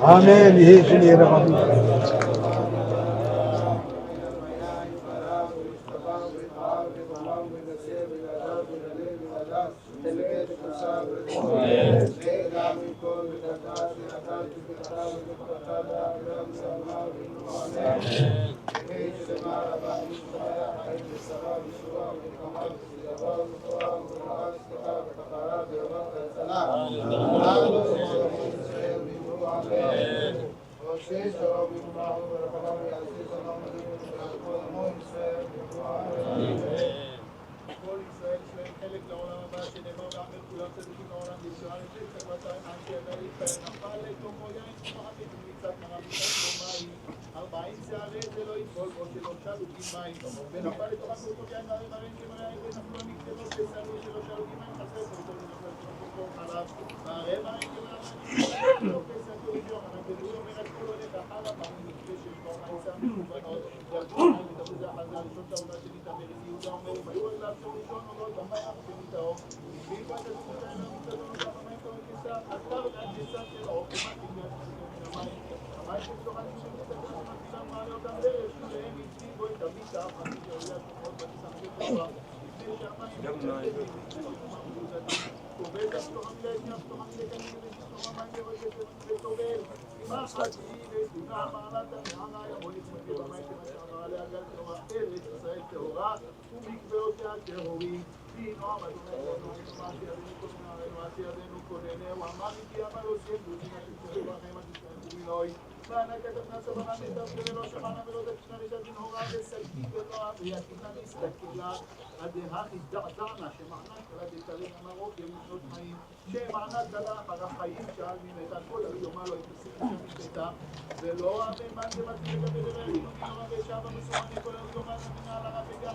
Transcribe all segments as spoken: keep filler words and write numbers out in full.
Amen. Yesu ni era.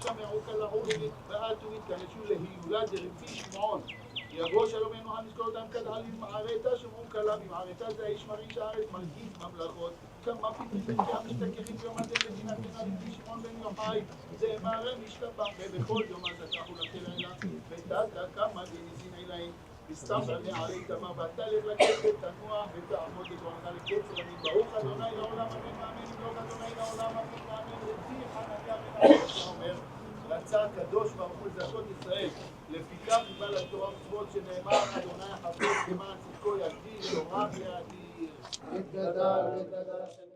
Shamaru kala ulit, ve'atu itkaneshu lehilula deribbi Shimon. Yago shalom enu haniskol dan kad alim areta shumru kala bim areta ze ish marin sha'aret malkit mamlakot. Kama pitim beti amishtakechin yom atem bedinaten alibbi Shimon ben Yochai. Ze mare mishtabach bebechol yom azakahu lakelayla. Betata kama dinisin ilaim. Istam bane alei tama vatalek laketze tanua ותעמוד לגואלך לקץ עולמים. ברוך אדוני לעולם אמן ואמן. ימלוך אדוני לעולם אמן ואמן. רבי חנניה בן עמוש אומר, רצה הקדוש ברוך הוא לזכות ישראל. לפיכך ניבא לתורה ומצוות שנאמר, אדוני החפץ למען צדקו יגדיל תורה ויאדיר. יתגדל ויתגדל השם.